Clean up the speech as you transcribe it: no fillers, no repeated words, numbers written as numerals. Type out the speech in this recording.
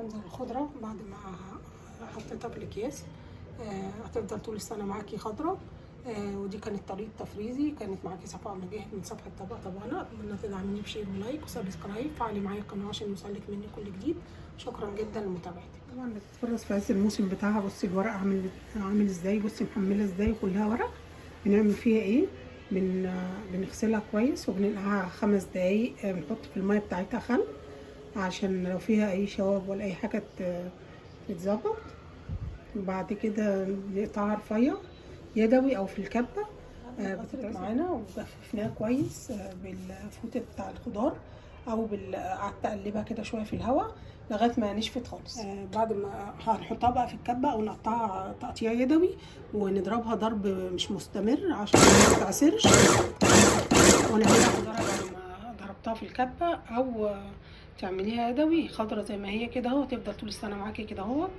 منظر الخضرة بعد ما حطيتها في الاكياس. هتفضل طول السنة معاكي خضرة. ودي كانت طريقه تفريزي. كانت معاكي صفاء مجاهد من صفحة طبق طبقنا. اتمنى تدعميني ب share و like و subscribe، فعلي معايا القناة عشان يوصلك مني كل جديد. شكرا جدا لمتابعتك. طبعا بتتفرز في عز الموسم بتاعها. بصي الورق عامل ازاي، بصي محمله ازاي، كلها ورق. بنعمل فيها ايه؟ بنغسلها كويس وبننقعها 5 دقايق. بنحط في المية بتاعتها خل عشان لو فيها اي شوائب ولا اي حاجة تتظبط. بعد كده نقطعها رفيع يدوي او في الكبه. بتتعصر معانا وجففناها كويس بالفوطه بتاع الخضار او قعدت اقلبها كده شوية في الهواء لغاية ما نشفت خالص. بعد ما هنحطها بقى في الكبه او نقطعها تقطيع يدوي ونضربها ضرب مش مستمر عشان ما تتعصرش، ونعملها خضار بعد ما ضربتها في الكبه، او تعمليها يدوي خضرة زي ما هي كده اهو، تفضل طول السنة معاكي كده اهوت.